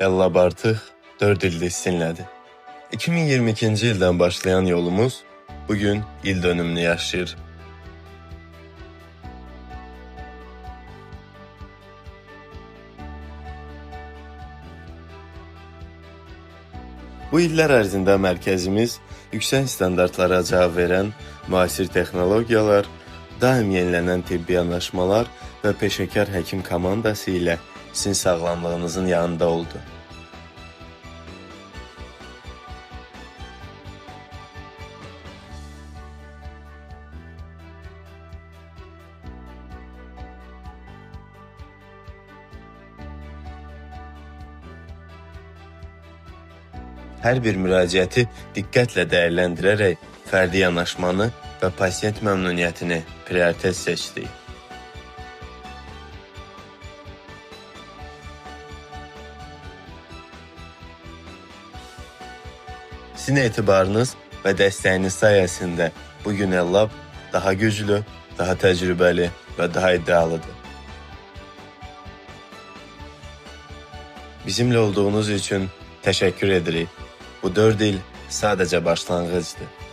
Ellab artıq 4 ildir sizinlədir. 2022-ci ildən başlayan yolumuz bugün il dönümünü yaşayır. Bu illər ərzində mərkəzimiz yüksək standartlara cavab verən müasir texnologiyalar, daim yenilənən tibbi yanaşmalar və peşəkar həkim komandası ilə sizin sağlamlığınızın yanında oldu. Hər bir müraciəti diqqətlə dəyərləndirərək fərdi yanaşmanı və pasiyent məmnuniyyətini prioritet seçdik. Sizin etibarınız və dəstəyiniz sayəsində bu gün Ellab daha güclü, daha təcrübəli və daha iddialıdır. Bizimlə olduğunuz üçün təşəkkür edirik. Bu 4 il sadəcə başlanğıcdır.